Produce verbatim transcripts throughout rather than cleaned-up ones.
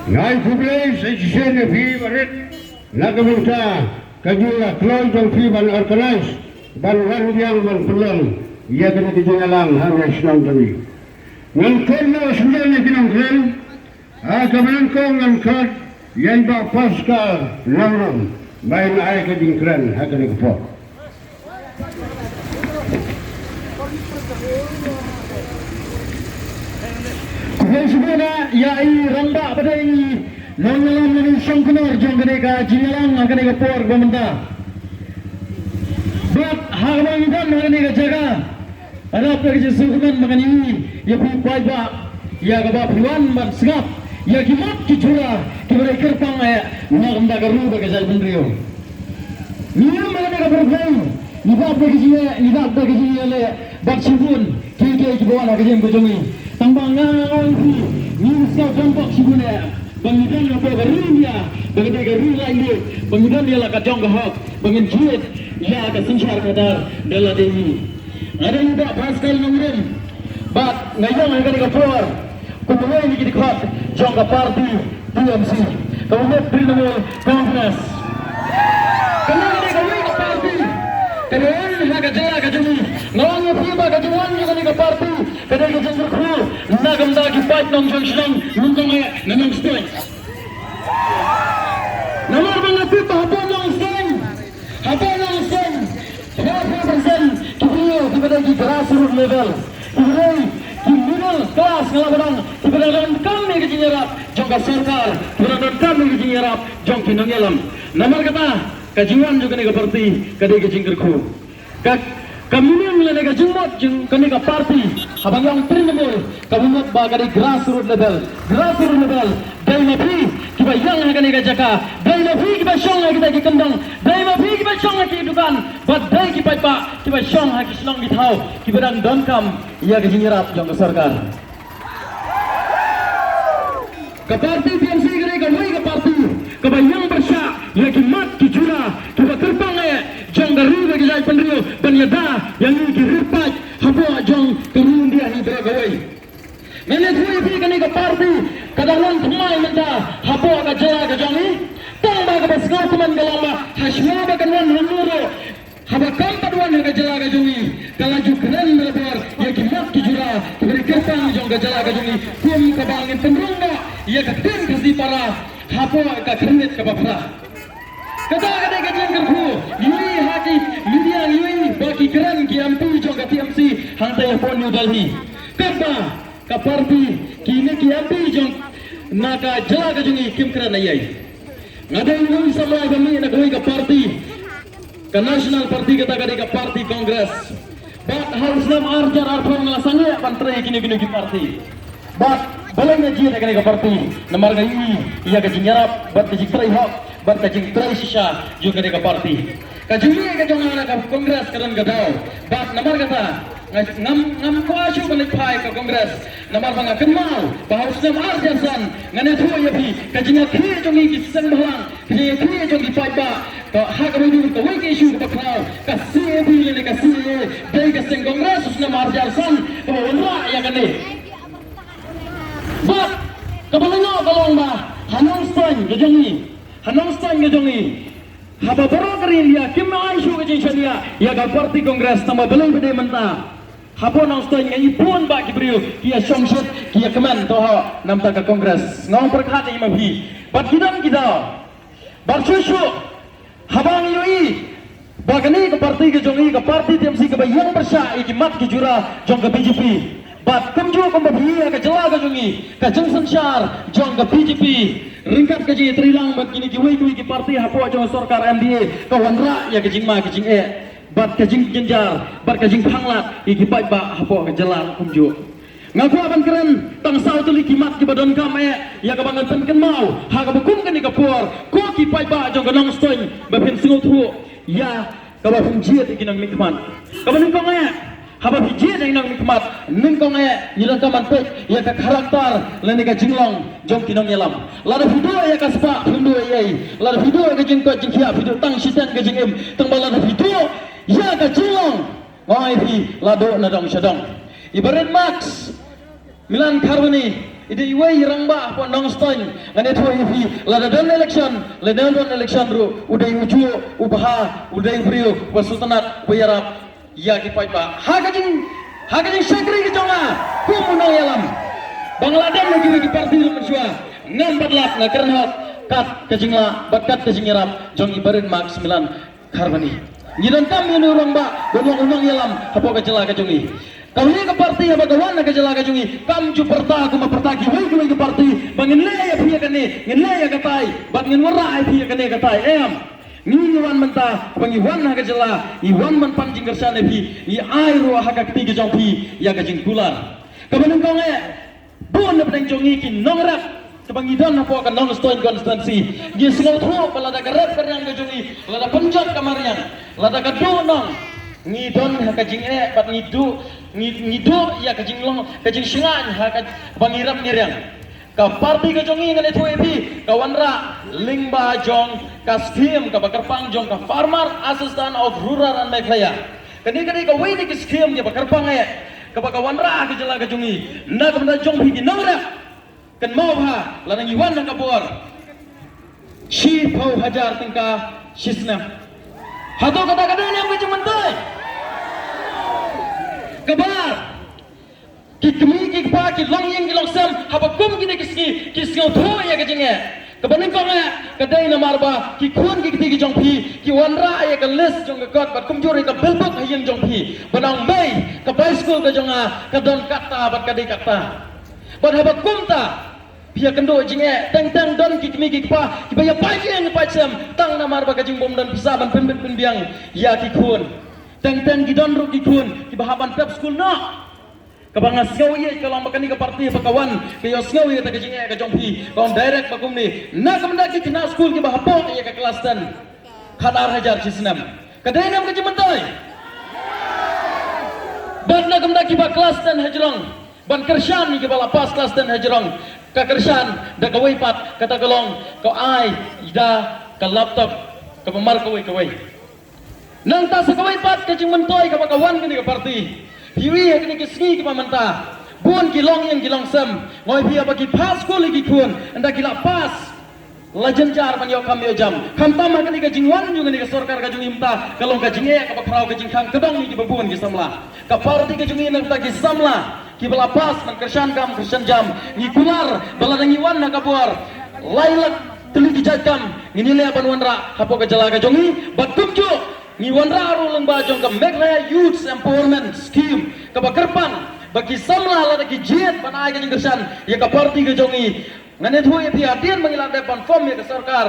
Ngai khublei sa shisien ïa phi barit na ka bynta ka jingïakhun jong phi ban organize ban wan biang ban pynlong ïa kane ka jingïalang ha ka shnong jong ngi. Ngan khot noh shisien ïa ki nongkren. Ha kaba nyngkong ngan khot ïa i Bah Pascal Nongrum ba in ai ka jingkren ha kane ka por. Khublei shibun ïa i rangbah ba dei i nongïalam ne i shongknor jong kane ka jingïalang ha kane ka por ba mynta. Bad ha kaba ngi don ha kane ka jaka, ïarap da ka jingsngewkmen ba ngan ïohi ïa phi paidbah ïa kaba phi wan ban sngap ïa ki mat ki jura kiba dei kyrpang eh na ka bynta ka ri bad ka jaitbynriew. Ngi ïohi ba kane ka pyrthei ngi dap da ka jingeh, ngi dap da ka jingeh leh bad shibun kiei kiei kiba wan ha ka jingim ka jong ngi. Tang ba nga ong ïa phi, ngi sngewdon bok shibun eh ba ngi don hapoh ka ri India ba ka dei ka ri laitluid, ba ngi don ïa la ka jong ka hok, ba ngin jied ïa ka synshar khadar da lade hi. Nga dei u Bah Pascal Nongrum bad nga ïeng ha kane ka por kum uwei na ki dkhot jong ka party T M C, ka Trinamool Congress. Kane ka dei kawei ka party kaba wan ha ka jylla ka jong ngi. Nga ong ïa phi ba ka jingwan jong kane ka party ka dei ka jingkyrkhu na ka bynta ki paid nongshong shnong nyngkong eh na Nongstoiñ. Namar ba nga tip ba hapoh Nongstoiñ, hapoh Nongstoiñ, phew phew percent ki briew kiba dei ki grassroot level, kiba dei ki middle class nga lah ban ong, kiba dang donkam ïa ka jingïarap jong ka sorkar, kiba dang donkam ïa ka jingïarap jong ki nongïalam. Namar kata ka jingwan jong kane ka party ka dei ka jingkyrkhu. Ka, ka meaning lane ka jingmut jong kane ka party haba ngi ong Trinamool, ka mut ba ka dei grassroot level. Grassroot level, dei ma phi kiba ïeng ha kane ka jaka, dei ma phi kiba shong ha kita ki kyndong, dei ma phi kiba shong ha ki dukan, bad dei ki paidbah kiba shong ha ki shnong ki thaw kiba dang donkam ïa ka jingïarap jong ka sorkar. Ka party T M C ka dei kawei ka party kaba ïeng pyrshah ïa ki mat ki jura kiba kyrpang eh jong ka ri bad ka jaitbynriew ban ïada ïa ngi ki riewpaid hapoh jong ka ri India hi baroh kawei. Ngan ïathuh ïa phi, kane ka party ka dang wan thymmai mynta hapoh ka jylla ka jong ngi. Tang ba kaba sngewkmen ka long ba hashwa ba kan wan hangno ruh, haba kam pat wan ha ka jylla ka jong ngi, ka la ju kren barabor ïa ki mat ki jura kiba dei kyrpang jong ka jylla ka jong ngi, kum kaba ngin pynrung noh ïa ka ktien Khasi para hapoh ka khyrnit kaba phra. Kata ka dei ka jingkyrkhu. Ngi ïohi ha ki media, ngi ïohi ba ki kren ki M P jong ka T M C hangta hapoh New Delhi. Katba ka party, kine ki M P jong na ka jylla ka jong ngi kim kren ei ei. Nga dei u samla ba mih na kawei ka party, ka National Party, kata ka dei ka party Congress. Bad ha u snem ar hajar arphew nga la sangeh ban trei kine kine ki party. Bad balei nga jied ïa kane ka party? Namar nga ïohi ïa ka jingïarap bad ka jingtrei hok bad ka jingtrei shisha jong kane ka party. Ka jingmih ka jong nga na ka Congress ka don ka daw. Bad namar kata nga ngam, ngam kwah shuh ban leit phai ka Congress. Namar ba nga kynmaw ba ha u snem ar hajar san, ngan ïathuh ïa phi, ka jingïakhih jong ngi ki seng bhalang, ka jingïakhih jong ki paidbah, ka ha kaba ïadei kawei ka issue kaba khraw, ka C A A B lane ka C A A, dei ka seng Congress u snem ar hajar san kaba wanrah ïa kane. Bad kaba lyngngoh ka long ba ha Nongstoiñ ka jong ngi, ha Nongstoiñ ka jong ngi, haba baroh ka ri India kim ai shuh ka jingshaniah ïa ka party Congress, tangba balei ba dei mynta hapoh Nongstoiñ nga i bun bah ki briew ki ïa shongshit, ki ïa kmen, to hok, namar ka Congress. Nga ong pyrkhat ïa ma phi. Bad ki don ki daw. Bad shuh shuh haba ngi ïohi ba kane ka party ka jong ngi, ka party T M C, kaba ïeng pyrshah ïa ki mat ki jura jong ka B J P. Bad kumjuh kumba phi ïohi ha ka jylla ka jong ngi, ka jingsynshar jong ka B J P ryngkat ka jingïatreilang bad kine kiwei kiwei ki party hapoh jong ka sorkar M D A ka wanrah ïa ka jingma ka jingeh bad ka jingjynjar bad ka jingphanglad ïa ki paidbah hapoh ka jylla kumjuh. Nga kwah ban kren tang saw tylli ki mat kiba donkam eh, ïa kaba ngan pynkynmaw ha kaba kum kane ka por, ko ki paidbah jong ka Nongstoiñ, ba phin sngewthuh ïa kaba phin jied ïa ki nongmihkhmat. Kaba nyngkong eh, haba phi jied ïa ki nongmihkhmat, nyngkong eh ngi donkam ban peit ïa ka character lane ka jinglong jong ki nongïalam. Lada phi duh ïa ka spah, phim duh ei ei. Lada phi duh ïa ka jingkoit jingkhiah, phi duh tang shiteng ka jingim. Tangba lada phi duh ïa ka jinglong, nga ong ïa phi, la duh na dong sha dong. I Bah Mark Milane Kharwani, I dei iwei i rangbah hapoh Nongstoiñ, ngan ïathuh ïa phi, lada don election, lada don election ruh, u dei ujuh, u bha, u dei u briew, uba sngewtynnat, uba ïarap ïa ki paidbah. Ha ka jing, ha ka jingshakri ka jong nga kum u nongïalam, ba nga la don ha kiwei ki party ruh mynshuwa, ngam pat lap, nga kren hok kat ka jinglah bad kat ka jingïarap jong i Barit Mark Smilan Kharbani. Ngi donkam ïa une u rangbah ban long u nongïalam hapoh ka jylla ka jong ngi. Kawei ka party haba ka wan ha ka jylla ka jong ngi, kam ju pyrta kumba pyrta kiwei kiwei ka party ba ngin leh ïa phi ïa kane, ngin leh ïa katai, bad ngin wanrah ïa phi ïa kane katai. Em. Ngi, ngi wan mynta ba ngi wan ha ka jylla, ngi wan ban pan jingkyrshan ïa phi, ngi ai ruh ha ka kti ka jong phi ïa ka jingkular. Kaba nyngkong eh, bun na pdeng jong ngi ki nongrep kiba ngi don hapoh ka Nongstoiñ constituency, ngi sngewthuh ba lada ka rep ka riang ka jong ngi, lada pynjot ka mariang, lada ka duh nong, ngi don ha ka jingeh bad ngi duh, ngi, ngi duh ïa ka jinglong, ka jingshngaiñ ha kaba ngi rep ngi riang. Ka party ka jong ngi, ngan ïathuh ïa phi, ka wanrah lyngba jong ka scheme kaba kyrpang jong ka Farmer Assistance of Rural and Meghalaya. Kane ka dei kawei na ki scheme kiba kyrpang eh, kaba ka wanrah ha ka jylla ka jong ngi. Na ka bynta jong phi ki nongrep, kynmaw bha, lada ngi wan ha ka bor, shiphew hajar tyngka shi snem. Hato kata ka dei ne em ka jingmyntoi? Kaba ki kmie ki kpa ki longïing ki longsem, haba kum kine ki sngi ki sngewthuh ïa ka jingeh. Kaba nyngkong eh, ka dei namar ba ki khun ki kti ki jong phi ki wanrah ïa ka list jong ka kot bad kumjuh ïa ka bill book ha ïing jong phi, ba ong, mei, ka bai skul ka jong nga ka don katta bad ka dei katta. Bad haba kumta, phi ïakynduh jingeh, teng teng don ki kmie ki kpa kiba ïa pait ïing ïa pait sem tang namar ba ka jingbym don pisa ban pynbit pynbiang ïa ki khun. Teng teng ki don ruh ki khun kiba hap ban pep skul noh. Kaba nga sngew ïeit ka long ba kane ka party ba ka wan, ka ïohsngew ïa kata ka jingeh ka jong phi, ka ong direct ba kumne, na ka bynta ki khynnah skul kiba hapoh ïa ka klas ten, khatar hajar shi snem. Ka dei ne em ka jingmyntoi? Bad na ka bynta kiba klas ten hajrong, ban kyrshan ïa kiba la pass klas ten hajrong, ka kyrshan da kawei pat, kata ka long ka ai da ka laptop kaba mar kawei kawei. Nangta sa kawei pat ka jingmyntoi kaba ka wan kane ka party. Phi ïohi ha kine ki sngi kiba mynta, bun ki longïing ki longsem, nga ïohi phi, haba ki phah skul ïa ki khun, ynda ki la pass, la jynjar ban ïoh kam ïoh jam. Khamtam ha kane ka jingwan jong kane ka sorkar ka jong ngi mynta, ka long ka jingeh kaba khraw, ka jingkhang kdong ïa kiba bun ki samla. Ka party ka jong ngi, nangta ki samla kiba la pass ban kyrshan kam kyrshan jam, ngi kular ba lada ngi wan ha ka bor, lai lak tylli ki jait kam ngin ïaleh ban wanrah hapoh ka jylla ka jong ngi. Bad kumjuh ngi wanrah ruh lyngba jong ka Meghalaya Youth Empowerment Scheme, kaba kyrpang ba ki samla lada ki jied ban ai ka jingkyrshan ïa ka party ka jong ngi, ngan ïathuh ïa phi, hadien ba ngi la dep ban form ïa ka sorkar,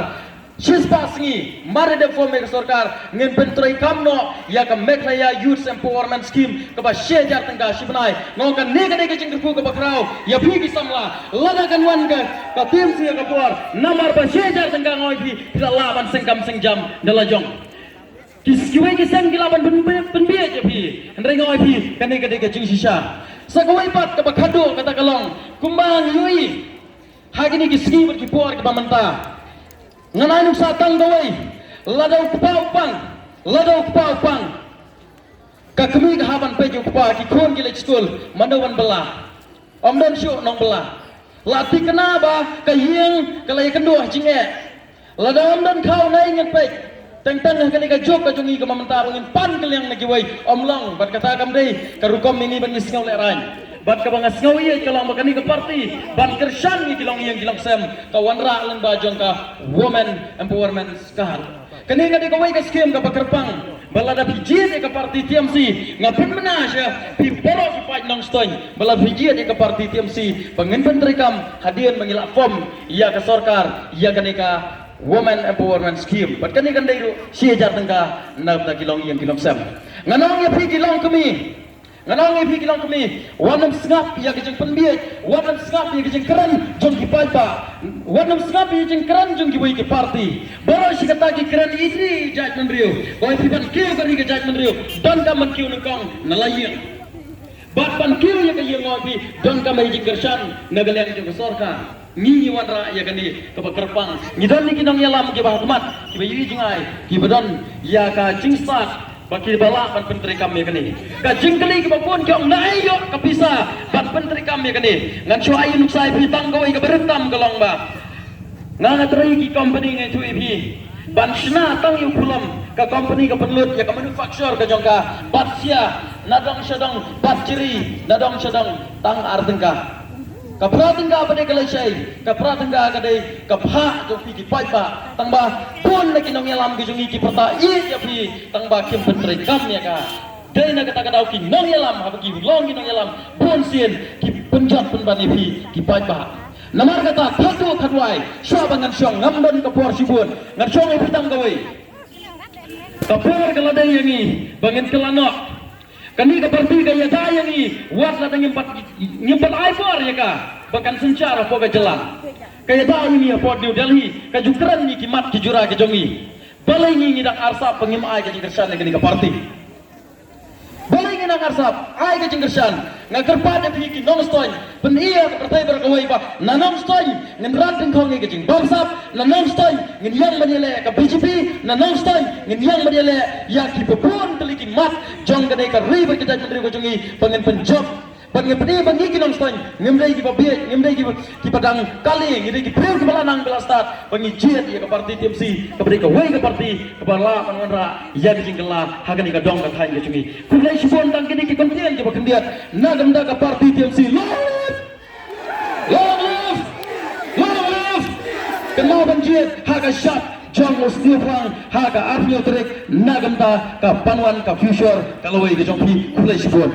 shispah sngi mar ïa dep form ïa ka sorkar, ngin pyntreikam noh ïa ka Meghalaya Youth Empowerment Scheme kaba shi hajar tyngka shi bnai. Nga ong kane ka dei ka jingkyrkhu kaba khraw ïa phi ki samla, lada kan wan ka, ka T M C ha ka bor, namar ba shi hajar tyngka, nga ong ïa phi, phi la lah ban seng kam seng jam da la jong. Ki, kiwei ki seng ki lah ban pyn-, pynbiej ïa phi, hynrei nga ong ïa phi, kane ka dei ka jingshisha. Sa kawei pat kaba khadduh, kata ka long, kumba ngi ïohi ha kine ki sngi bad ki por kiba mynta, ngan ai nuksa tang kawei. Lada u kpa u pang, lada u kpa u pang, ka kmie ka hap ban peit ïa u kpa, ki khun ki leit skul, mano ban bylla? Ym don shuh nongbylla. La thikna ba ka ïing ka la ïakynduh ha jingeh. Lada ym don khaw, nai ngin peit. Teng teng ha kane ka juk ka jong ngi kaba mynta ba ngin pan kylliang na kiwei, ym long. Bad kata kam dei ka rukom ïa ngi ban ngi sngew lehraiñ. Bad kaba nga sngew ïeit ka long ba kane ka party ban kyrshan ïa ki longïing ki longsem, ka wanrah lyngba jong ka Women Empowerment Card. Kane ka dei kawei ka scheme kaba kyrpang ba lada phi jied ïa ka party T M C, nga pynbna sha phi baroh phi paid Nongstoiñ, ba lada phi jied ïa ka party T M C, ba ngin pyntreikam hadien ba ngi la form ïa ka sorkar ïa kane ka Women Empowerment Scheme. Bad kane kan dei ruh shi hajar tyngka na ka bynta ki longïing ki longsem. Ngan ong ïa phi ki longkmie, ngan ong ïa phi ki longkmie, wat nym sngap ïa ka jingpynbiej, wat nym sngap ïa ka jingkren jong ki paidbah, wat nym sngap ïa ka jingkren jong kiwei ki party. Baroh shi katta ki kren ïa ki jaitbynriew. Ko, ïa phi ban kiew ka ri ka jaitbynriew, donkam ban kiew nyngkong na la ïing. Bad ban kiew ïa ka ïing, ko, ïa phi, donkam ban ïa jingkyrshan na ka liang jong ka sorkar. Ngi, ngi wanrah ïa kane kaba kyrpang. Ngi don ïa ki nongïalam kiba ha khmat, kiba ïohi jingai, kiba don ïa ka jingstad Ba ki ba lah ban pyntreikam ïa kane. Ka jingkylli kaba bun ki ong naei ïoh ka pisa ban pyntreikam ïa kane. Ngan shu ai nuksa ïa phi tang kawei kaba rit tam ka long ba nga nga trei ki company nga ïathuh ïa phi ban shna tang ïa u phulam, ka company ka pynlut ïa ka manufacture ka jong ka, bad sia na dong sha dong, bad jri na dong sha dong, tang ar tyngka. Ka phra tyngka ba dei ka lashai, ka phra tyngka ka dei ka phah jong phi ki paidbah. Tang ba bun na ki nongïalam ki jong ngi ki pyrta ïeit ïa phi, tang ba kim pyntreikam ïa ka. Dei na kata ka daw ki nongïalam, haba ki long ki nongïalam, bun sien ki pynjot pynban ïa phi ki paidbah. Namar kata, khatduh khatwai, shuwa ba ngan shong, ngam don ka por shibun, ngan shong ïa phi tang kawei. Ka por ka la dei ïa ngi ba ngin kylla noh. Kane ka party ka ïada ïa ngi wat la dang ngim pat, ngim pat ai bor ïa ka ba kan synshar hapoh ka jylla. Ka ïada ïa ngi hapoh New Delhi, ka ju kren ïa ki mat ki jura ki jong ngi. Balei ngi ngi dang arsap ba ngim ai ka jingkyrshan ïa kane ka party? Balei ngi nang arsap? Ai ka jingkyrshan. Nga kyrpad ïa phi ki Nongstoiñ, pyni ïa ka pyrthei baroh kawei ba na Nongstoiñ ngin rat dyngkhong ïa ka jingbamsap, na Nongstoiñ ngin ïeng ban ïaleh ïa ka B J P, na Nongstoiñ ngin ïeng ban ïaleh ïa ki babun tylli ki mat jong kane ka ri bad ka jaitbynriew ka jong ngi ba ngin pynjop. Ba ngin pyni ba ngi ki Nongstoiñ ngim dei kiba bieit, ngim dei kiba, kiba dang kali, ngi dei ki briew kiba la nang ba la stad, ba ngi jied ïa ka party T M C kaba dei kawei ka party kaba lah ban wanrah ïa ka jingkylla ha kane ka dong ka thaiñ ka jong ngi. Khublei shibun tang kine ki kyntien kiba khyndiat na ka bynta ka party T M C. Long live! Long live! Long live! Kynmaw ban jied ha ka shad jong u Sniewphrang ha ka arphew tarik na ka bynta ka ban wan ka future ka lawei ka jong phi. Khublei shibun.